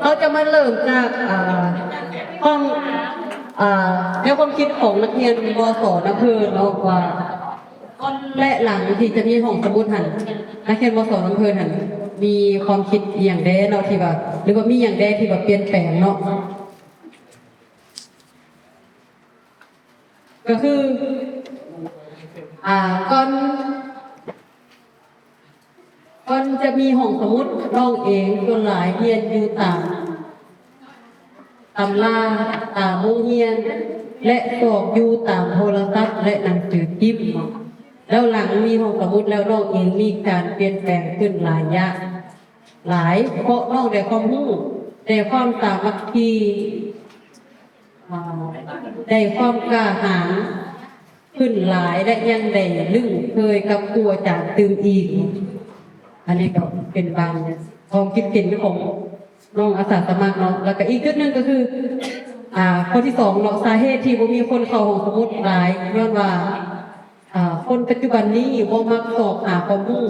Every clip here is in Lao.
ເຮົາຈະມາເລີ່ມຈາກ ອ່າ ຂອງ ອ່າ ແນວຄວາມຄິດຂອງນັກຮຽນ ມສ ນຳເພີນເນາະ ວ່າ ກ່ອນ ແລະ ຫຼັງທີ່ຈະມີຫ້ອງສະໝຸດຫັ້ນ ນັກຮຽນ ມສ ນຳເພີນຫັ້ນ ມີຄວາມຄິດອີ່ຫຍັງແດ່ເນາະ ທີ່ວ່າ ຫຼືວ່າມີຫຍັງແດ່ທີ່ວ່າປ່ຽນແປງເນາະ? ກໍຄື ອ່າ ກ່ອນ ກ່ອນຈະມີຫ້ອງສະໝຸດ ນ້ອງເອງສ່ວນຫຼາຍຮຽນຢູ່ຕາມຕຳລາ ຕາມໂຮງຮຽນ ແລະ ຊອກຢູ່ຕາມໂທລະສັບ ແລະ ໜັງສືພິມເນາະ. ແລ້ວຫຼັງມີຫ້ອງສະໝຸດແລ້ວ ນ້ອງເອງມີການປ່ຽນແປງຂຶ້ນຫຼາຍຢ່າງ ຫຼາຍ ເພາະນ້ອງໄດ້ຄວາມຮູ້ ໄດ້ຄວາມສາມັກຄີ ອ່າ ໄດ້ຄວາມກ້າຫານຂຶ້ນຫຼາຍ ແລະ ຍັງໄດ້ລຶ້ງເຄີຍກັບຄູອາຈານຕື່ມອີກ. ອັນນີ້ກໍເປັນບາງຄວາມຄິດເຫັນຂອງນ້ອງອາສາສະໝັກເນາະ. ແລ້ວກໍອີກຈຸດໜຶ່ງກໍຄື ອ່າ ຂໍ້ທີສອງເນາະ ສາເຫດທີ່ບໍ່ມີຄົນເຂົ້າຫ້ອງສະໝຸດຫຼາຍ ຍ້ອນວ່າ ອ່າ ຄົນປັດຈຸບັນນີ້ບໍ່ມັກຊອກຫາຄວາມຮູ້,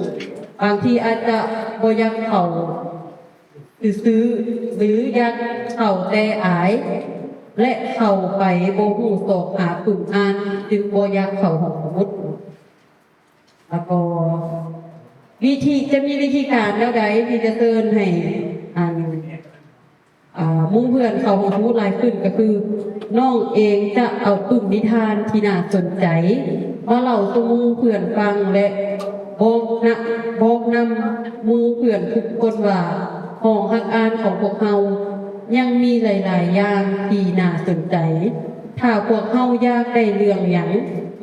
ບາງທີອາດຈະບໍ່ຢາກເຂົ້າຊື່ໆ ຫຼື ຢາກເຂົ້າແຕ່ອາຍ ແລະ ເຂົ້າໄປບໍ່ຮູ້ຊອກຫາປຶ້ມອ່ານ ຈຶ່ງບໍ່ຢາກເຂົ້າຫ້ອງສະໝຸດ. ແລ້ວກໍວິທີ ຈະມີວິທີການແນວໃດທີ່ຈະເຊີນໃຫ້ ອັນ ອ່າ ໝູ່ເພື່ອນເຂົ້າຫ້ອງສະໝຸດຫຼາຍຂຶ້ນ ກໍຄືນ້ອງເອງຈະເອົາປຶ້ມນິທານທີ່ໜ້າສົນໃຈມາເລົ່າສູ່ໝູ່ເພື່ອນຟັງ ແລະ ບອກນະ ບອກນຳໝູ່ເພື່ອນທຸກຄົນວ່າ ຫ້ອງຮັກອ່ານຂອງພວກເຮົາຍັງມີຫຼາຍໆຢ່າງທີ່ໜ້າສົນໃຈ. ຖ້າພວກເຮົາຢາກໄດ້ເລື່ອງຫຍັງ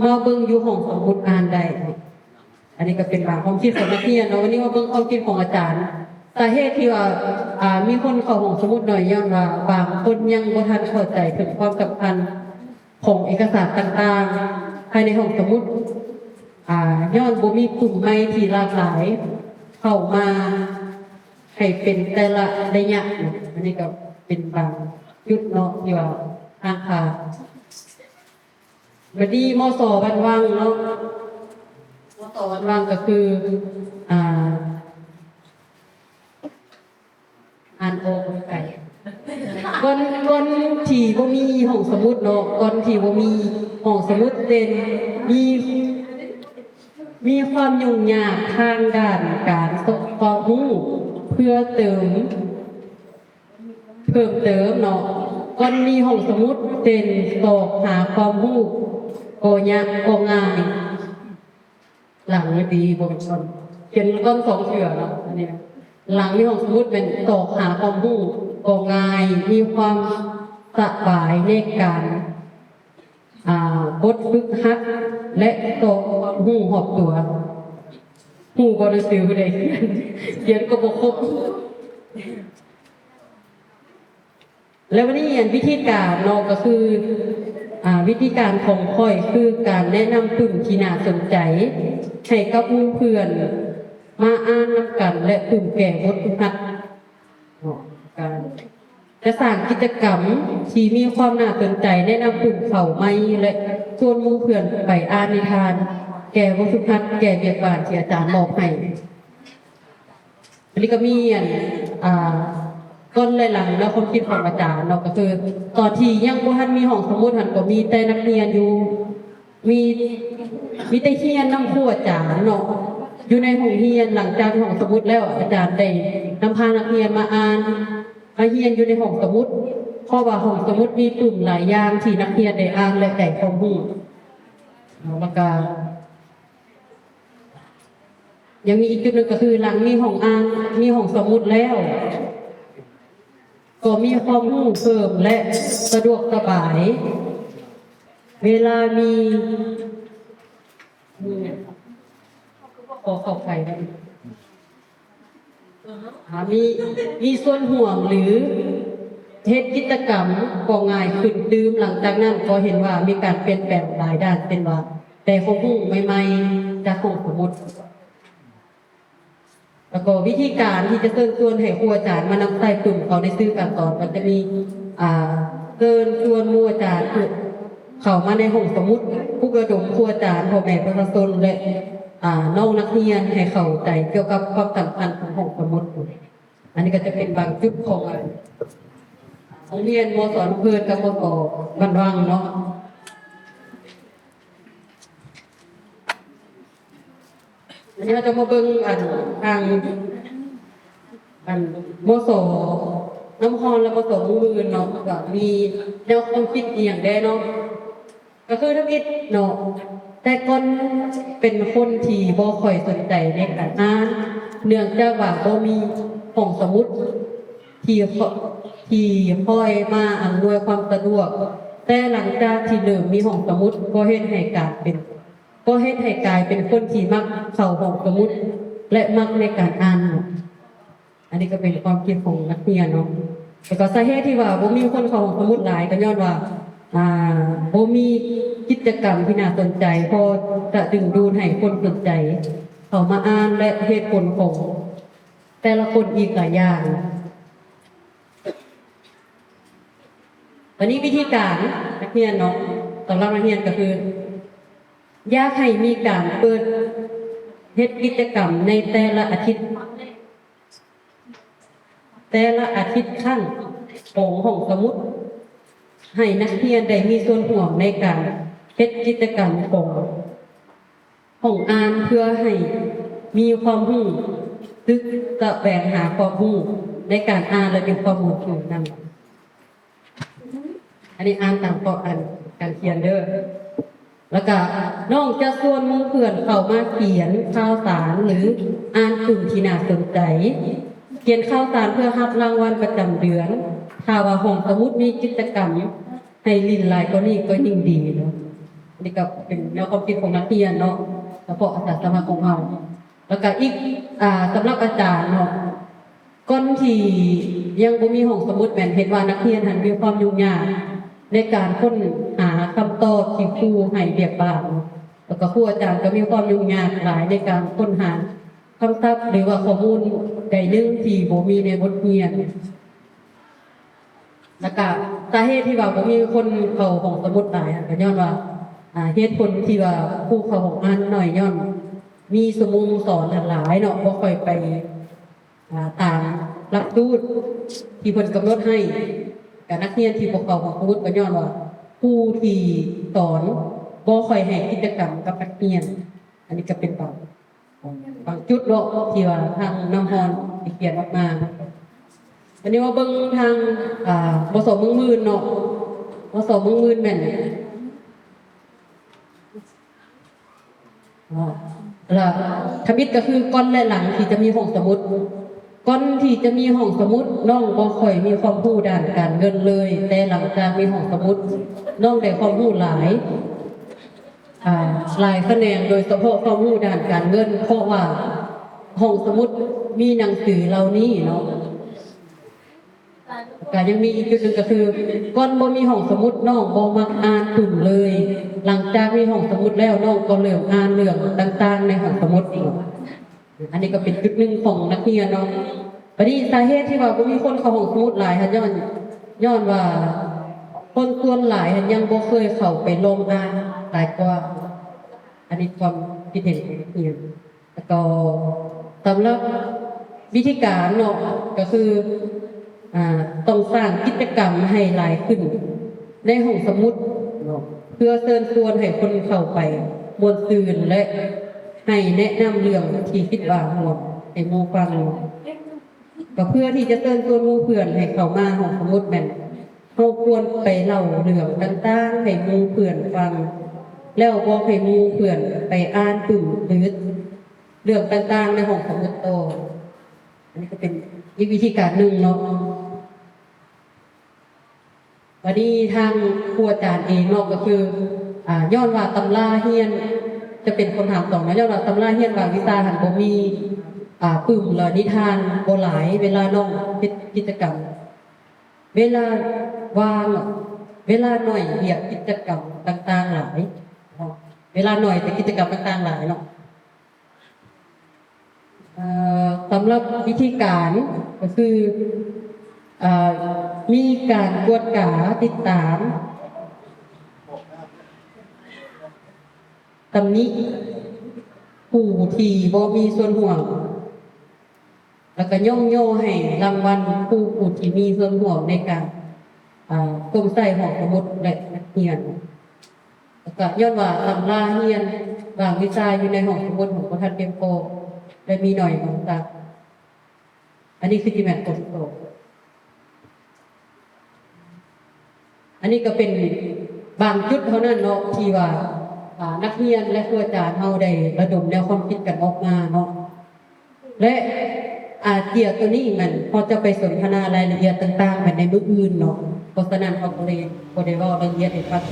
ມາເບິ່ງຢູ່ຫ້ອງສະໝຸດອ່ານໄດ້. ອັນນີ້ກໍເປັນບາງຄວາມຄິດຂອງນັກຮຽນເນາະ. ວັນນີ້ມາເບິ່ງຄວາມຄິດຂອງອາຈານ. ສາເຫດທີ່ວ່າ ອ່າ ມີຄົນເຂົ້າຫ້ອງສະໝຸດໜ້ອຍ ຍ້ອນວ່າບາງຄົນຍັງບໍ່ທັນເຂົ້າໃຈເຖິງຄວາມສຳຄັນຂອງເອກະສານຕ່າງໆພາຍໃນຫ້ອງສະໝຸດ ອ່າ ຍ້ອນບໍ່ມີກຸ່ມໄມ້ທີ່ຫຼາກຫຼາຍເຂົ້າມາໃຫ້ເປັນແຕ່ລະໄລຍະເນາະ. ອັນນີ້ກໍເປັນບາງຈຸດເນາະ ທີ່ວ່າຄ້າງຄາ. ບັດນີ້ ມສ ບ້ານວັງເນາະ, ມສ ບ້ານວັງກໍຄື ອ່າ ອ່ານອອກໄປ ກ່ອນ ກ່ອນທີ່ບໍ່ມີຫ້ອງສະໝຸດເນາະ, ກ່ອນທີ່ບໍ່ມີຫ້ອງສະໝຸດ ແຕ່ມີ ມີຄວາມຫຍຸ້ງຍາກທາງດ້ານການຊອກຄວາມຮູ້ເພື່ອເຕີມ ເພີ່ມເຕີມເນາະ, ກ່ອນມີຫ້ອງສະໝຸດເປັນຊອກຫາຄວາມຮູ້ກໍຍາກ ກໍງ່າຍ. ຫຼັງນີ້ດີບໍ່ແມ່ນກ່ອນ ຂຽນກ່ອນສອງເທື່ອເນາະ. ອັນນີ້ຫຼັງມີຫ້ອງສະໝຸດແມ່ນຊອກຫາຄວາມຮູ້ກໍງ່າຍ, ມີຄວາມສະບາຍໃນການ ອ່າ ບົດຝຶກຫັດ ແລະ ກໍຮູ້ຮອບຕົວ. ຮູ້ບໍ່ໜັງສືຜູ້ໃດຂຽນ ຂຽນກໍບໍ່ຄົບ. ແລະ ວັນນີ້ ອັນ ວິທີການເນາະ ກໍຄື ອ່າ ວິທີການຂອງຂ້ອຍຄືການແນະນຳປຶ້ມທີ່ໜ້າສົນໃຈໃຫ້ກັບໝູ່ເພື່ອນມາອ່ານນຳກັນ ແລະ ປຶ້ມແກ້ບົດຝຶກຫັດເນາະ. ການ ຈະສ້າງກິດຈະກຳທີ່ມີຄວາມໜ້າສົນໃຈ ແນະນຳປຶ້ມເຂົ້າໃໝ່ ແລະ ຊວນໝູ່ເພື່ອນໄປອ່ານນິທານ ແກ້ບົດຝຶກຫັດ ແກ້ວຽກບ້ານທີ່ອາຈານມອບໃຫ້. ອັນນີ້ກໍມີ ອັນ ອ່າ ກ່ອນ ແລະ ຫຼັງເນາະ ຄວາມຄິດຂອງອາຈານເນາະ ກໍຄືຕອນທີ່ຍັງບໍ່ທັນມີຫ້ອງສະໝຸດຫັ້ນ ກໍມີແຕ່ນັກຮຽນຢູ່ ມີ ມີແຕ່ຮຽນນຳຄູອາຈານເນາະ ຢູ່ໃນຫ້ອງຮຽນ. ຫຼັງຈາກຫ້ອງສະໝຸດແລ້ວ ອາຈານໄດ້ນຳພານັກຮຽນມາອ່ານ ມາຮຽນຢູ່ໃນຫ້ອງສະໝຸດ ເພາະວ່າຫ້ອງສະໝຸດມີປຶ້ມຫຼາຍຢ່າງທີ່ນັກຮຽນໄດ້ອ່ານ ແລະ ໄດ້ຄວາມຮູ້. ແລ້ວກໍຍັງມີອີກຈຸດໜຶ່ງ ກໍຄືຫຼັງມີຫ້ອງອ່ານ ມີຫ້ອງສະໝຸດແລ້ວ ກໍມີຄວາມຮູ້ເພີ່ມ ແລະ ສະດວກສະບາຍ ເວລາມີ ຂໍເຂົ້າໃຈ ອ່າ ມີ ມີສ່ວນຮ່ວມ ຫຼື ເຮັດກິດຈະກຳກໍງ່າຍຂຶ້ນຕື່ມ. ຫຼັງຈາກນັ້ນກໍເຫັນວ່າມີການປ່ຽນແປງຫຼາຍດ້ານ ເຊັ່ນວ່າ ໄດ້ຄວາມຮູ້ໃໝ່ໆຈາກຫ້ອງສະໝຸດ ແລ້ວກໍວິທີການທີ່ຈະເຊີນຊວນໃຫ້ຄູອາຈານມານຳໃຊ້ປຶ້ມເຂົ້າໃນສື່ການສອນ ກໍຈະມີ ອ່າ ເຊີນຊວນໝູ່ອາຈານເຂົ້າມາໃນຫ້ອງສະໝຸດ, ປຸກລະດົມຄູອາຈານ, ພໍ່ແມ່ປະຊາຊົນ ແລະ ອ່າ ນ້ອງນັກຮຽນໃຫ້ເຂົ້າໃຈກ່ຽວກັບຄວາມສຳຄັນຂອງຫ້ອງສະໝຸດ. ອັນນີ້ກໍຈະເປັນບາງຈຸດຂອງ ໂຮງຮຽນ ມສ ນາເພີດ ກັບ ມສ ບ້ານວັງເນາະ. ອັນນີ້ເຮົາຈະມາເບິ່ງ ອັນ ທາງ ອັນ ມສ ນ້ຳຮ້ອນ ແລະ ມສ ເມືອງໝື່ນເນາະ ກໍມີແນວຄວາມຄິດອີ່ຫຍັງແດ່ເນາະ. ກໍຄືທຳອິດເນາະ ແຕ່ກ່ອນເປັນຄົນທີ່ບໍ່ຄ່ອຍສົນໃຈໃນການອ່ານ ເນື່ອງຈາກວ່າບໍ່ມີຫ້ອງສະໝຸດທີ່ ທີ່ຄອຍມາອຳນວຍຄວາມສະດວກ, ແຕ່ຫຼັງຈາກທີ່ເລີ່ມມີຫ້ອງສະໝຸດ ກໍເຮັດໃຫ້ການເປັນ ກໍເຮັດໃຫ້ກາຍເປັນຄົນທີ່ມັກເຂົ້າຫ້ອງສະໝຸດ ແລະ ມັກໃນການອ່ານ. ອັນນີ້ກໍເປັນຄວາມຄິດຂອງນັກຮຽນເນາະ. ແລ້ວກໍສາເຫດທີ່ວ່າບໍ່ມີຄົນເຂົ້າຫ້ອງສະໝຸດຫຼາຍ ກໍຍ້ອນວ່າ ອ່າ ບໍ່ມີກິດຈະກຳທີ່ໜ້າສົນໃຈ ພໍຈະດຶງດູດໃຫ້ຄົນສົນໃຈເຂົ້າມາອ່ານ ແລະ ເຫດຜົນຂອງແຕ່ລະຄົນອີກຫຼາຍຢ່າງ. ບັດນີ້ວິທີການນັກຮຽນເນາະ, ສຳລັບນັກຮຽນກໍຄື ຢາກໃຫ້ມີການເປີດເຮັດກິດຈະກຳໃນແຕ່ລະອາທິດ, ແຕ່ລະອາທິດຄັ້ງຂອງຫ້ອງສະໝຸດ, ໃຫ້ນັກຮຽນໄດ້ມີສ່ວນຮ່ວມໃນການເຮັດກິດຈະກຳຂອງຫ້ອງອ່ານ ເພື່ອໃຫ້ມີຄວາມຮູ້, ສຶກສະແຫວງຫາຄວາມຮູ້ໃນການອ່ານ ແລະ ມີຄວາມມ່ວນຊື່ນຳ. ອັນນີ້ອ່ານຕາມຂໍ້ອ່ານການຂຽນເດີ້. ແລ້ວກະນ້ອງຈະຊວນໝູ່ເພື່ອນເຂົ້າມາຂຽນຂ່າວສານ ຫຼື ອ່ານປຶ້ມທີ່ໜ້າສົນໃຈ, ຂຽນຂ່າວສານເພື່ອຮັບລາງວັນປະຈຳເດືອນ, ຖ້າວ່າຫ້ອງສະໝຸດມີກິດຈະກຳໃຫ້ຫຼິ້ນຫຼາຍກວ່ານີ້ກໍຍິ່ງດີເນາະ. ອັນນີ້ກໍເປັນແນວຄວາມຄິດຂອງນັກຮຽນເນາະ, ສະເພາະອາສາສະໝັກຂອງເຮົາ. ແລ້ວກະອີກ ອ່າ ສຳລັບອາຈານເນາະ, ກ່ອນທີ່ຍັງບໍ່ມີຫ້ອງສະໝຸດ ແມ່ນເຫັນວ່ານັກຮຽນຫັ້ນມີຄວາມຫຍຸ້ງຍາກໃນການຄົ້ນຫາຄຳຕອບທີ່ຄູໃຫ້ວຽກບ້ານ, ແລ້ວກໍຄູອາຈານກໍມີຄວາມຫຍຸ້ງຍາກຫຼາຍໃນການຄົ້ນຫາຄຳສັບ ຫຼືວ່າຂໍ້ມູນໃດໜຶ່ງທີ່ບໍ່ມີໃນບົດຮຽນ. ແລ້ວກະສາເຫດທີ່ວ່າບໍ່ມີຄົນເຂົ້າຫ້ອງສະໝຸດຫຼາຍຫັ້ນ ກໍຍ້ອນວ່າ ອ່າ ເຫດຜົນທີ່ວ່າຜູ້ເຂົ້າຫ້ອງອ່ານໜ້ອຍ ຍ້ອນມີຊົ່ວໂມງສອນຫັ້ນຫຼາຍເນາະ, ບໍ່ຄ່ອຍໄປ ອ່າ ຕາມຫຼັກສູດທີ່ເພິ່ນກຳນົດໃຫ້. ກະນັກຮຽນທີ່ບໍ່ເຂົ້າຫ້ອງສະໝຸດ ກໍຍ້ອນວ່າຄູທີ່ສອນບໍ່ຄ່ອຍໃຫ້ກິດຈະກຳກັບນັກຮຽນ. ອັນນີ້ກໍເປັນບາງ ບາງຈຸດເນາະ ທີ່ວ່າທາງນ້ຳຮ້ອນໄດ້ຂຽນອອກມາ. ອັນນີ້ມາເບິ່ງທາງ ອ່າ ມສ ເມືອງໝື່ນເນາະ, ມສ ເມືອງໝື່ນແມ່ນ ເນາະ ລະທຳອິດກໍຄືກ່ອນ ແລະ ຫຼັງທີ່ຈະມີຫ້ອງສະໝຸດ. ກ່ອນທີ່ຈະມີຫ້ອງສະໝຸດ ນ້ອງບໍ່ຄ່ອຍມີຄວາມຮູ້ດ້ານການເງິນເລີຍ, ແຕ່ຫຼັງຈາກມີຫ້ອງສະໝຸດ ນ້ອງໄດ້ຄວາມຮູ້ຫຼາຍ ອ່າ ຫຼາຍຂະແໜງ, ໂດຍສະເພາະຄວາມຮູ້ດ້ານການເງິນ, ເພາະວ່າຫ້ອງສະໝຸດມີໜັງສືເຫຼົ່ານີ້ເນາະ. ກະຍັງມີອີກຈຸດໜຶ່ງກໍຄື ກ່ອນບໍ່ມີຫ້ອງສະໝຸດ ນ້ອງບໍ່ມັກອ່ານປຶ້ມເລີຍ, ຫຼັງຈາກມີຫ້ອງສະໝຸດແລ້ວ ນ້ອງກໍເລີ່ມອ່ານເລື່ອງຕ່າງໆໃນຫ້ອງສະໝຸດເນາະ. ອັນນີ້ກໍເປັນຈຸດໜຶ່ງຂອງນັກຮຽນເນາະ. ບາດນີ້ສາເຫດທີ່ວ່າບໍ່ມີຄົນເຂົ້າຫ້ອງສະໝຸດຫຼາຍຫັ້ນ ຍ້ອນ ຍ້ອນວ່າຄົນສ່ວນຫຼາຍຫັ້ນຍັງບໍ່ເຄີຍເຂົ້າໄປລອງອ່ານຫຼາຍກວ່າ. ອັນນີ້ຄວາມຄິດເຫັນຂອງນັກຮຽນ. ແລ້ວກໍສຳລັບວິທີການເນາະ ກໍຄື ອ່າ ຕ້ອງສ້າງກິດຈະກຳໃຫ້ຫຼາຍຂຶ້ນໃນຫ້ອງສະໝຸດເນາະ ເພື່ອເຊີນຊວນໃຫ້ຄົນເຂົ້າໄປມ່ວນຊື່ນ ແລະ ໃຫ້ແນະນຳເລື່ອງທີ່ຄິດວ່າຮ່ວມໃຫ້ໝູ່ຟັງ. ກໍເພື່ອທີ່ຈະເຊີນຊວນໝູ່ເພື່ອນໃຫ້ເຂົ້າມາຫ້ອງສະໝຸດ ແມ່ນເຮົາຄວນໄປເລົ່າເລື່ອງຕ່າງໆໃຫ້ໝູ່ເພື່ອນຟັງ ແລ້ວບອກໃຫ້ໝູ່ເພື່ອນໄປອ່ານປຶ້ມ ຫຼື ເລື່ອງຕ່າງໆໃນຫ້ອງສະໝຸດຕໍ່. ອັນນີ້ກໍເປັນອີກວິທີການໜຶ່ງເນາະ. ບັດນີ້ທາງຄູອາຈານເອງເນາະ ກໍຄື ອ່າ ຍ້ອນວ່າຕຳລາຮຽນ ຈະເປັນຄຳຖາມສອງເນາະ, ຍ້ອນວ່າຕຳລາຮຽນບາງວິຊາຫັ້ນບໍ່ມີ ອ່າ ປຶ້ມ ແລະ ນິທານບໍ່ຫຼາຍ ເວລານ້ອງເຮັດກິດຈະກຳ ເວລາວ່າງ ເວລາໜ້ອຍ ວຽກກິດຈະກຳຕ່າງໆຫຼາຍເນາະ, ເວລາໜ້ອຍ ແຕ່ກິດຈະກຳຕ່າງໆຫຼາຍເນາະ. ເອີ່ ສຳລັບວິທີການກໍຄື ເອີ່ ມີການກວດກາຕິດຕາມ ຕຳໜິຜູ້ທີ່ບໍ່ມີສ່ວນຮ່ວມ. ແລ້ວກໍຍ້ອງຍໍໃຫ້ລາງວັນຄູ ຜູ້ທີ່ມີສ່ວນຮ່ວມໃນການ ອ່າ ຊົມໃຊ້ຫ້ອງສະໝຸດ ແລະ ນັກຮຽນ. ແລ້ວກໍຍ້ອນວ່າຕຳລາຮຽນບາງວິຊາຢູ່ໃນຫ້ອງສະໝຸດຂອງພວກທ່ານພຽງພໍ ແລະ ມີໜ້ອຍບາງຕາ ອັນນີ້ຄືຊິແມ່ນຂໍ້ສອບ. ອັນນີ້ກໍເປັນບາງຈຸດເທົ່ານັ້ນເນາະ ທີ່ວ່າ ອ່າ ນັກຮຽນ ແລະ ຄູອາຈານເຮົາໄດ້ລະດົມແນວຄວາມຄິດກັນອອກມາເນາະ ແລະ ອາເຈຍໂຕນີ້ແມ່ນເຮົາຈະໄປສົນທະນາລາຍລະອຽດຕ່າງໆ ແມ່ນໃນມື້ອື່ນເນາະ. ເພາະສະນັ້ນເຮົາກໍເລີຍບໍ່ໄດ້ເວົ້າລາຍລະອຽດໃຫ້ຟັງ.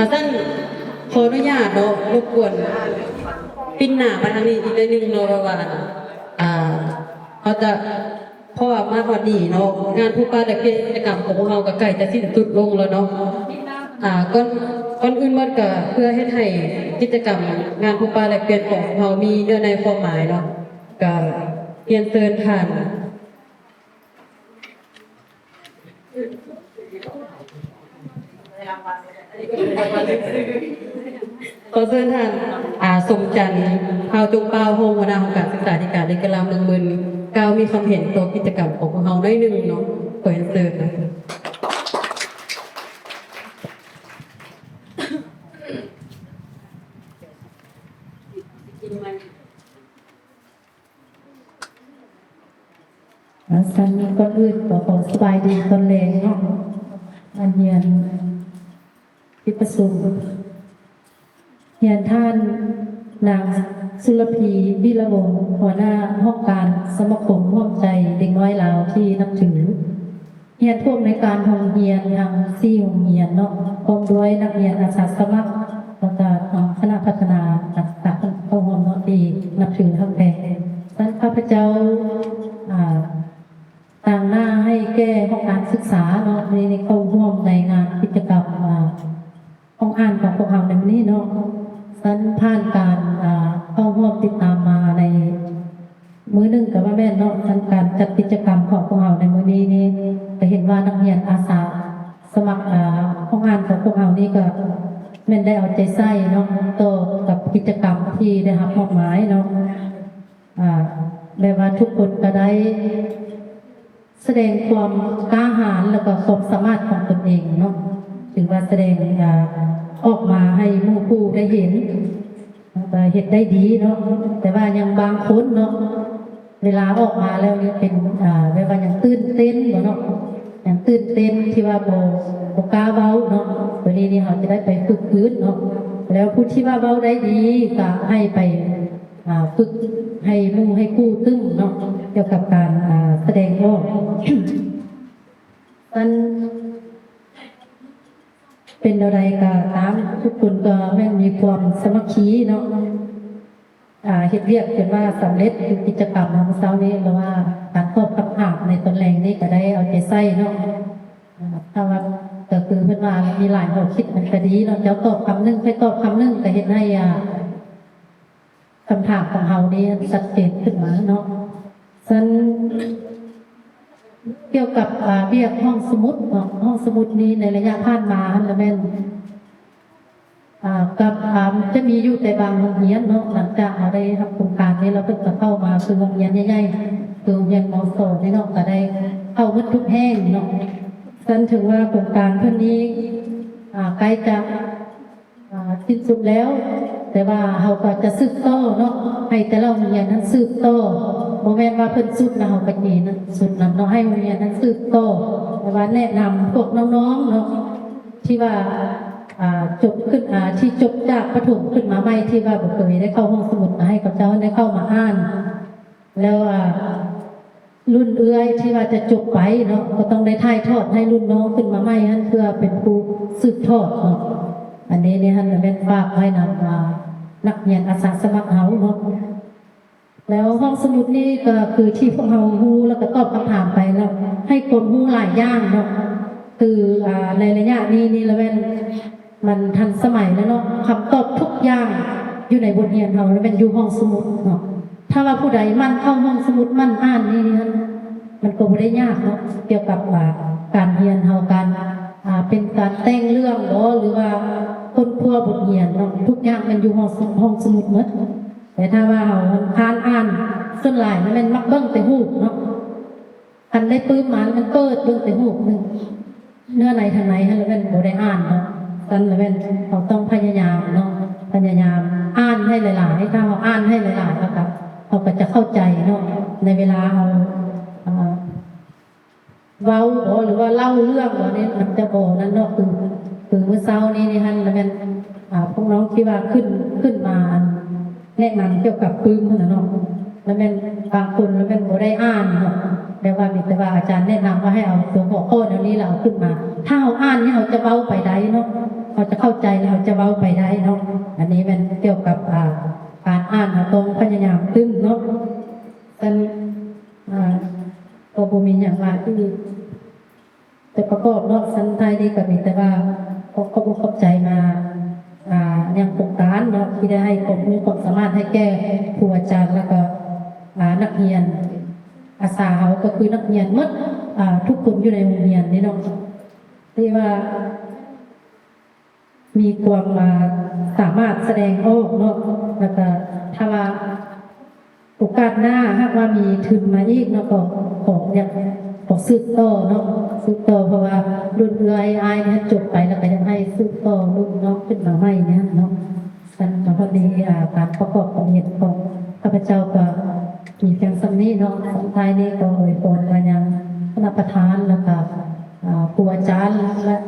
ອາ ຊັ້ນ ຂໍອະນຸຍາດເນາະ ລົບກວນປິ່ນໜ້າມາທາງນີ້ອີກໜ້ອຍໜຶ່ງເນາະ ເພາະວ່າ ອ່າ ເຮົາຈະ ເພາະວ່າມາຮອດນີ້ເນາະ ງານພົບປະແລກປ່ຽນກິດຈະກຳຂອງພວກເຮົາກໍໃກ້ຈະສິ້ນສຸດລົງແລ້ວເນາະ. ອ່າ ກ່ອນ ກ່ອນອື່ນໝົດກໍເພື່ອເຮັດໃຫ້ກິດຈະກຳງານພົບປະແລກປ່ຽນຂອງພວກເຮົາມີເນື້ອໃນຄວາມໝາຍເນາະ ກໍຮຽນເຊີນທ່ານ ຂໍເຊີນທ່ານ ອາ ສົມຈັນ ພາວຈົງປ່າວ ຮອງຫົວໜ້າຫ້ອງການສຶກສາທິການ ແລະ ກິລາເມືອງເມີນ ກ່າວມີຄວາມເຫັນຕໍ່ກິດຈະກຳຂອງພວກເຮົາໜ້ອຍໜຶ່ງເນາະ. ຂໍຮຽນເຊີນນະ. ອາ ຊັ້ນນີ້ກ່ອນອື່ນກໍຂໍສະບາຍດີຕອນແລງເນາະ ນັກຮຽນທີ່ປະຊຸມ. ຮຽນທ່ານນາງ ສຸລະພີ ວິລະວົງ ຫົວໜ້າຫ້ອງການສະມາຄົມຮ່ວມໃຈເດັກນ້ອຍລາວທີ່ນັບຖື. ຮຽນຜູ້ອຳນວຍການໂຮງຮຽນທັງສີ່ໂຮງຮຽນເນາະ ພ້ອມດ້ວຍນັກຮຽນອາສາສະໝັກ ແລ້ວກະຄະນະພັດທະນາການສຶກສາເຂົ້າຮ່ວມເນາະ ທີ່ນັບຖືຮັກແພງ. ຊັ້ນຂ້າພະເຈົ້າ ອາ ຕາງໜ້າໃຫ້ແກ່ຫ້ອງການສຶກສາເນາະ ໄດ້ເຂົ້າຮ່ວມໃນງານກິດຈະກຳ ອາ ຫ້ອງອ່ານຂອງພວກເຮົາໃນມື້ນີ້ເນາະ. ຊັ້ນຜ່ານການ ອາ ເຂົ້າຮ່ວມຕິດຕາມມາໃນມື້ໜຶ່ງກໍວ່າແມ່ນເນາະ, ຊັ້ນການຈັດກິດຈະກຳຂອງພວກເຮົາໃນມື້ນີ້ນີ້ ກໍເຫັນວ່ານັກຮຽນອາສາສະໝັກ ອາ ຫ້ອງອ່ານຂອງພວກເຮົານີ້ກໍແມ່ນໄດ້ເອົາໃຈໃສ່ເນາະ ຕໍ່ກັບກິດຈະກຳທີ່ໄດ້ຮັບມອບໝາຍເນາະ. ອາ ແບບວ່າທຸກຄົນກໍໄດ້ ສະແດງຄວາມກ້າຫານ ແລ້ວກໍຄວາມສາມາດຂອງຕົນເອງເນາະ, ຖືວ່າສະແດງ ອາ ອອກມາໃຫ້ໝູ່ຄູ່ໄດ້ເຫັນ ແລ້ວກໍເຮັດໄດ້ດີເນາະ. ແຕ່ວ່າຍັງບາງຄົນເນາະ ເວລາອອກມາແລ້ວນີ້ເປັນ ອາ ແບບວ່າຍັງຕື່ນເຕັ້ນບໍ່ເນາະ, ຍັງຕື່ນເຕັ້ນທີ່ວ່າບໍ່ ບໍ່ກ້າເວົ້າເນາະ. ໂຕນີ້ນີ້ເຮົາຈະໄດ້ໄປຝຶກຟື້ນເນາະ, ແລ້ວຜູ້ທີ່ວ່າເວົ້າໄດ້ດີກໍໃຫ້ໄປ ອາ ຝຶກ ໃຫ້ໝູ່ໃຫ້ຄູ່ຕື່ມເນາະ ກ່ຽວກັບການ ອ່າ ສະແດງອອກ. ຊັ້ນເປັນແນວໃດກໍຕາມ, ທຸກຄົນກໍແມ່ນມີຄວາມສາມັກຄີເນາະ. ອ່າ ເຮັດວຽກຈົນວ່າສຳເລັດ ຄືກິດຈະກຳເຮົາເຊົ້ານີ້ ຫຼືວ່າການຕອບຄຳຖາມໃນຕອນແລງນີ້ ກໍໄດ້ເອົາໃຈໃສ່ເນາະ. ອ່າ ຖ້າວ່າ ກໍຄືເພິ່ນວ່າມີຫຼາຍຂໍ້ຄິດມັນກໍດີເນາະ, ເຈົ້າຕອບຄຳໜຶ່ງ ຂ້ອຍຕອບຄຳໜຶ່ງ ກໍເຮັດໃຫ້ ອ່າ ຄຳຖາມຂອງເຮົານີ້ຊັດເຈນຂຶ້ນມາເນາະ. ຊັ້ນ ກ່ຽວກັບ ອ່າ ວຽກຫ້ອງສະໝຸດເນາະ, ຫ້ອງສະໝຸດນີ້ໃນໄລຍະຜ່ານມາຫັ້ນລະແມ່ນ ອ່າ ກັບ ອ່າ ຈະມີຢູ່ແຕ່ບາງໂຮງຮຽນເນາະ. ຫຼັງຈາກເຮົາໄດ້ຮັບໂຄງການນີ້ແລ້ວ ເພິ່ນກໍເຂົ້າມາຄືໂຮງຮຽນໃຫຍ່ໆ ຄືໂຮງຮຽນ ມສ ນີ້ເນາະ ກໍໄດ້ເຂົ້າໝົດທຸກແຫ່ງເນາະ. ຊັ້ນເຖິງວ່າໂຄງການເພິ່ນນີ້ ອ່າ ໃກ້ຈະ ອ່າ ສິ້ນສຸດແລ້ວ, ແຕ່ວ່າເຮົາກໍຈະສືບຕໍ່ເນາະ ໃຫ້ແຕ່ລະໂຮງຮຽນນັ້ນສືບຕໍ່. ບໍ່ແມ່ນວ່າເພິ່ນສຸດແລ້ວເຮົາກໍໜີນະ ສຸດນຳເນາະ, ໃຫ້ໂຮງຮຽນນັ້ນສືບຕໍ່. ແຕ່ວ່າແນະນຳພວກນ້ອງໆເນາະ ທີ່ວ່າ ອ່າ ຈົບຂຶ້ນ ອ່າ ທີ່ຈົບຈາກປະຖົມຂຶ້ນມາໃໝ່ ທີ່ວ່າບໍ່ເຄີຍໄດ້ເຂົ້າຫ້ອງສະໝຸດ ກໍໃຫ້ເຂົາເຈົ້າໄດ້ເຂົ້າມາອ່ານ. ແລ້ວ ອ່າ ລຸ້ນເອື້ອຍທີ່ວ່າຈະຈົບໄປເນາະ ກໍຕ້ອງໄດ້ຖ່າຍທອດໃຫ້ລຸ້ນນ້ອງຂຶ້ນມາໃໝ່ຫັ້ນ ເພື່ອເປັນຜູ້ສືບທອດເນາະ. ອັນນີ້ນີ້ຫັ້ນແມ່ນຝາກໄວ້ນຳ ອ່າ ນັກຮຽນອາສາສະໝັກເຮົາເນາະ. ແລ້ວຫ້ອງສະໝຸດນີ້ກໍຄືທີ່ພວກເຮົາຮູ້ ແລ້ວກໍຕອບຄຳຖາມໄປແລ້ວ ໃຫ້ຄວາມຮູ້ຫຼາຍຢ່າງເນາະ. ຄື ອ່າ ໃນໄລຍະນີ້ນີ້ລະແມ່ນ ມັນທັນສະໄໝແລ້ວເນາະ, ຄຳຕອບທຸກຢ່າງຢູ່ໃນບົດຮຽນເຮົາ ແລ້ວແມ່ນຢູ່ຫ້ອງສະໝຸດເນາະ. ຖ້າວ່າຜູ້ໃດໝັ່ນເຂົ້າຫ້ອງສະໝຸດ ໝັ່ນອ່ານນີ້ຫັ້ນ ມັນກໍບໍ່ໄດ້ຍາກເນາະ ກ່ຽວກັບ ອ່າ ການຮຽນເຮົາ ການ ອ່າ ເປັນການແຕ່ງເລື່ອງບໍ ຫຼືວ່າຄົ້ນຄວ້າບົດຮຽນເນາະ, ທຸກຢ່າງແມ່ນຢູ່ຫ້ອງສະ ຫ້ອງສະໝຸດໝົດ. ແຕ່ຖ້າວ່າເຮົາຄ້ານອ່ານ ສ່ວນຫຼາຍແມ່ນມັກເບິ່ງແຕ່ຮູບເນາະ. ຄັນໄດ້ປຶ້ມມາ ມັນເປີດເບິ່ງແຕ່ຮູບໜຶ່ງ ເນື້ອໃນທາງໃນຫັ້ນລະແມ່ນບໍ່ໄດ້ອ່ານເນາະ. ຊັ້ນລະແມ່ນເຮົາຕ້ອງພະຍາຍາມເນາະ, ພະຍາຍາມອ່ານໃຫ້ຫຼາຍໆ. ຖ້າເຮົາອ່ານໃຫ້ຫຼາຍໆ ແລ້ວກໍເຮົາກໍຈະເຂົ້າໃຈເນາະ. ໃນເວລາເຮົາ ເອີ ເວົ້າບໍ ຫຼືວ່າເລົ່າເລື່ອງບໍນີ້ ມັນຈະບໍ່ນັ້ນເນາະ. ຄື ຄືມື້ເຊົ້ານີ້ນີ້ຫັ້ນລະແມ່ນ ອ່າ ພວກນ້ອງທີ່ວ່າຂຶ້ນ ຂຶ້ນມາ ແນະນຳກ່ຽວກັບປຶ້ມຫັ້ນນະເນາະ, ລະແມ່ນບາງຄົນລະແມ່ນບໍ່ໄດ້ອ່ານເນາະ, ແບບວ່າມີແຕ່ວ່າອາຈານແນະນຳວ່າໃຫ້ເອົາຕົວຫົວຂໍ້ແນວນີ້ລະເອົາຂຶ້ນມາ. ຖ້າເຮົາອ່ານນີ້ ເຮົາຈະເວົ້າໄປໄດ້ເນາະ, ເຮົາຈະເຂົ້າໃຈ ແລະ ເຮົາຈະເວົ້າໄປໄດ້ເນາະ. ອັນນີ້ແມ່ນກ່ຽວກັບ ອ່າ ການອ່ານ ເຮົາຕ້ອງພະຍາຍາມຕື່ມເນາະ. ຊັ້ນ ອ່າ ກໍບໍ່ມີຫຍັງຫຼາຍທີ່ ແຕ່ປະກອບເນາະ, ຊັ້ນທ້າຍນີ້ກໍມີແຕ່ວ່າຂໍຂອບອົກຂອບໃຈມາ ອ່າ ຍັງໂຄງການເນາະ ທີ່ໄດ້ໃຫ້ຄວາມຮູ້ຄວາມສາມາດໃຫ້ແກ່ຄູອາຈານ ແລ້ວກໍ ອ່າ ນັກຮຽນອາສາເຮົາ ກໍຄືນັກຮຽນໝົດ ອ່າ ທຸກຄົນຢູ່ໃນໂຮງຮຽນນີ້ເນາະ ທີ່ວ່າ ມີຄວາມ ອ່າ ສາມາດສະແດງອອກເນາະ. ແລ້ວກໍຖ້າວ່າໂອກາດໜ້າຫາກວ່າມີທຶນມາອີກເນາະ ກໍຂໍ ຢາກຂໍສືບຕໍ່ເນາະ ສືບຕໍ່ ເພາະວ່າລຸ້ນເອື້ອຍອ້າຍນີ້ຈົບໄປ ແລ້ວກໍຢາກໃຫ້ສືບຕໍ່ລຸ້ນນ້ອງຂຶ້ນມາໃໝ່ນີ້ເນາະ. ຊັ້ນກໍພໍດີ ອ່າ ການປະກອບຄວາມເຫັນຂອງຂ້າພະເຈົ້າກໍມີພຽງສ່ຳນີ້ເນາະ. ສຸດທ້າຍນີ້ກໍອວຍພອນມາຍັງຄະນະປະທານ ແລ້ວກໍ ອ່າ ຄູອາຈານ ແລະ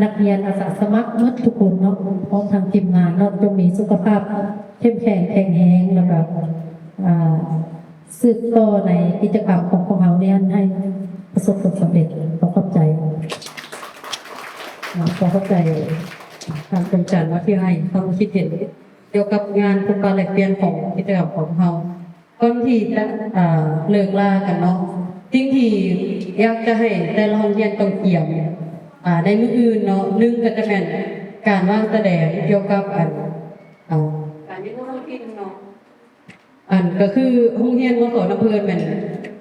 ນັກຮຽນອາສາສະໝັກໝົດທຸກຄົນເນາະ ພ້ອມທັງທີມງານເນາະ ຈົ່ງມີສຸຂະພາບເຂັ້ມແຂງແຂງແຮງ ແລ້ວກໍ ອ່າ ສືບຕໍ່ໃນກິດຈະກຳຂອງພວກເຮົານີ້ໃຫ້ປະສົບຜົນສຳເລັດ. ຂໍຂອບໃຈ ຂໍຂອບໃຈທ່ານດວງຈັນເນາະ ທີ່ໃຫ້ຄວາມຄິດເຫັນກ່ຽວກັບງານພົບປະແລກປ່ຽນຂອງກິດຈະກຳຂອງເຮົາ. ກ່ອນທີ່ຈະ ອ່າ ເລີກລາກັນເນາະ ສິ່ງທີ່ຢາກຈະໃຫ້ແຕ່ລະໂຮງຮຽນຕ້ອງກຽມ ອ່າ ໃນມື້ອື່ນເນາະ ໜຶ່ງກໍຈະແມ່ນການວາງສະແດງກ່ຽວກັບ ອັນ ອ່າ ການຮຽນຮູ້ທ້ອງຖິ່ນເນາະ ອັນກໍຄືໂຮງຮຽນ ມສ ນ້ຳເພິ່ນ ແມ່ນ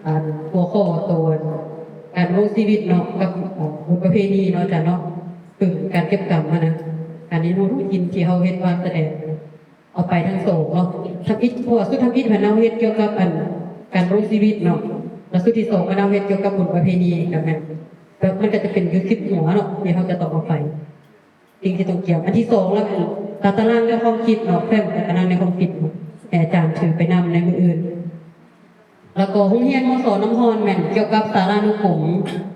ອັນ ຫົວຂໍ້ໂຕ ການດຳລົງຊີວິດເນາະ ກັບ ອ່າ ບຸນປະເພນີເນາະ ອາຈານເນາະ ເຊິ່ງການເກັບກຳຫັ້ນນະ ການຮຽນຮູ້ທ້ອງຖິ່ນທີ່ເຮົາເຮັດວາງສະແດງ ເອົາໄປທັງສອງເນາະ ທຳອິດ ເພາະວ່າຊຸດທຳອິດຫັ້ນເຮົາເຮັດກ່ຽວກັບ ອັນ ການດຳລົງຊີວິດເນາະ ແລ້ວຊຸດທີສອງຫັ້ນເຮົາເຮັດກ່ຽວກັບບຸນປະເພນີ ກໍແມ່ນ ແລ້ວມັນກໍຈະເປັນຢູ່ສິບຫົວເນາະ ທີ່ເຮົາຈະຕ້ອງເອົາໄປ ສິ່ງທີ່ຕ້ອງກຽມ. ອັນທີສອງລະແມ່ນຕາຕະລາງແນວຄວາມຄິດເນາະ ແຟ້ມຕາຕະລາງແນວຄວາມຄິດເນາະ ໃຫ້ອາຈານຖືໄປນຳໃນມື້ອື່ນ. ແລ້ວກໍໂຮງຮຽນ ມສ ນ້ຳຮ້ອນ ແມ່ນກ່ຽວກັບສາລານຸກົມ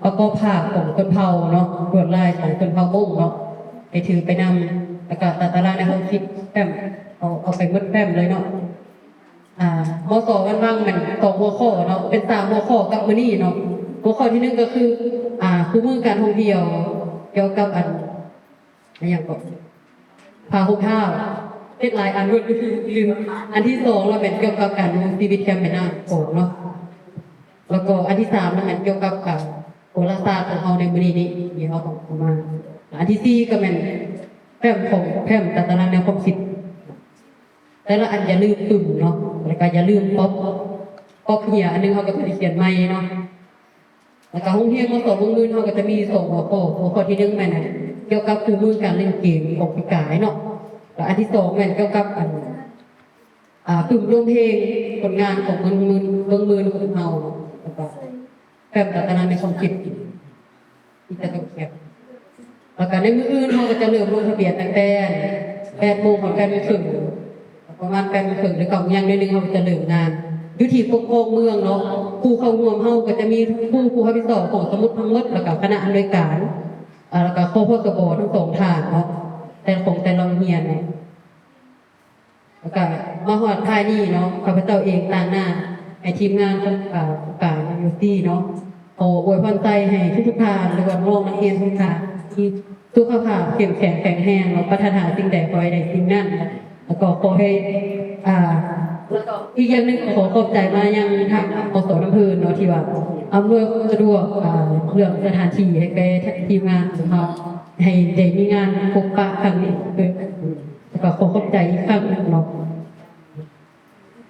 ປະກອບພາບຂອງຊົນເຜົ່າເນາະ ລວດລາຍຂອງຊົນເຜົ່າມົ້ງເນາະ ໃຫ້ຖືໄປນຳ ແລ້ວກໍຕາຕະລາງໃນຫ້ອງຄິດ ແຟ້ມ ເອົາ ເອົາໄປໝົດແຟ້ມເລີຍເນາະ. ອ່າ ມໍສໍ ວັນວັງແມ່ນສອງຫົວຂໍ້ເນາະ ເປັນສາມຫົວຂໍ້ກັບມື້ນີ້ເນາະ. ຫົວຂໍ້ທີໜຶ່ງກໍຄື ອ່າ ຄູ່ມືການທ່ອງທ່ຽວ ກ່ຽວກັບອັນ ອີ່ຫຍັງເກາະ ຜ້າຫົ່ມທ້າວ ເຮັດຫຼາຍອັນເບິດ ລືມ. ອັນທີສອງລະແມ່ນກ່ຽວກັບການດຳລົງຊີວິດແຄມແມ່ນ້ຳຂອງເນາະ ແລ້ວກໍອັນທີສາມລະແມ່ນກ່ຽວກັບການໂຫລາສາດຂອງເຮົາໃນມື້ນີ້ນີ້ ທີ່ເຮົາຕ້ອງເອົາມາ. ອັນທີສີ່ກໍແມ່ນແຟ້ມຂອງ ແຟ້ມຕາຕະລາງແນວຄວາມຄິດ. ແຕ່ລະອັນຢ່າລືມປຶ້ມເນາະ ແລ້ວກໍຢ່າລືມປັອບ ປັອບເຮຍອັນໜຶ່ງ ເຮົາກໍຕ້ອງໄດ້ຂຽນໃໝ່ເນາະ. ແລ້ວກໍໂຮງຮຽນ ມໍສໍ ເມືອງໝື່ນ ເຮົາກໍຈະມີສອງຫົວຂໍ້. ຫົວຂໍ້ທີໜຶ່ງແມ່ນກ່ຽວກັບຄູ່ມືການເລ່ນເກມຂອງປີກາຍເນາະ ແລ້ວອັນທີສອງແມ່ນກ່ຽວກັບອັນ ອ່າ ປຶ້ມລວມເພງ ຜົນງານຂອງເມືອງໝື່ນ ເມືອງໝື່ນຂອງເຮົາ ແລ້ວກໍ ແຟ້ມຕາຕະລາງໃນຄວາມຄິດທີ່ຈະຕ້ອງຂຽນ. ແລ້ວກໍໃນມື້ອື່ນເຮົາກໍຈະເລີ່ມລົງທະບຽນຕັ້ງແຕ່ແປດໂມງຮອດແປດໂມງເຄິ່ງ ປະມານແປດໂມງເຄິ່ງ ຫຼື ເກົ້າໂມງ ຢ່າງໜ້ອຍໜຶ່ງເຮົາກໍຈະເລີ່ມງານ. ຢູ່ທີ່ປົກຄອງເມືອງເນາະ ຜູ້ເຂົ້າຮ່ວມເຮົາກໍຈະມີຄູ ຜູ້ຮັບຜິດຊອບຂອງສະໝຸດທັງໝົດ ແລ້ວກໍຄະນະອຳນວຍການ ແລ້ວກໍ ຄພສບ ທັງສອງທ່ານເນາະ ແຕ່ຂອງແຕ່ລະໂຮງຮຽນເນາະ. ແລ້ວກະມາຮອດທ້າຍນີ້ເນາະ ຂ້າພະເຈົ້າເອງຕາງໜ້າໃຫ້ທີມງານຂອງ ເອີ ອົງການ UC ເນາະ ຂໍອວຍພອນໄຊໃຫ້ທຸກໆທ່ານ ຫຼືວ່ານ້ອງນັກຮຽນທຸກທ່ານ ມີສຸຂະພາບເຂັ້ມແຂງແຂງແຮງເນາະ ປາດຖະໜາສິ່ງໃດຂໍໃຫ້ໄດ້ສິ່ງນັ້ນ ແລ້ວກໍຂໍໃຫ້ ອ່າ ແລ້ວກໍອີກຢ່າງໜຶ່ງກໍຂໍຂອບໃຈມາຍັງທາງ ມສ ນ້ຳເພິ່ນເນາະ ທີ່ວ່າອຳນວຍຄວາມສະດວກ ອ່າ ເລື່ອງສະຖານທີ່ໃຫ້ແກ່ທີມງານຂອງເຮົາ ໃຫ້ໄດ້ມີງານພົບປະຄັ້ງນີ້ ແລ້ວກໍຂໍຂອບໃຈອີກຄັ້ງໜຶ່ງເນາະ.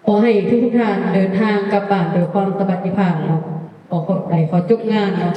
ຂໍໃຫ້ທຸກໆທ່ານເດີນທາງກັບບ້ານໂດຍຄວາມສະບາຍທີ່ຜ່ານເນາະ. ຂໍຂອບໃຈ ຂໍຈົບງານເນາະ.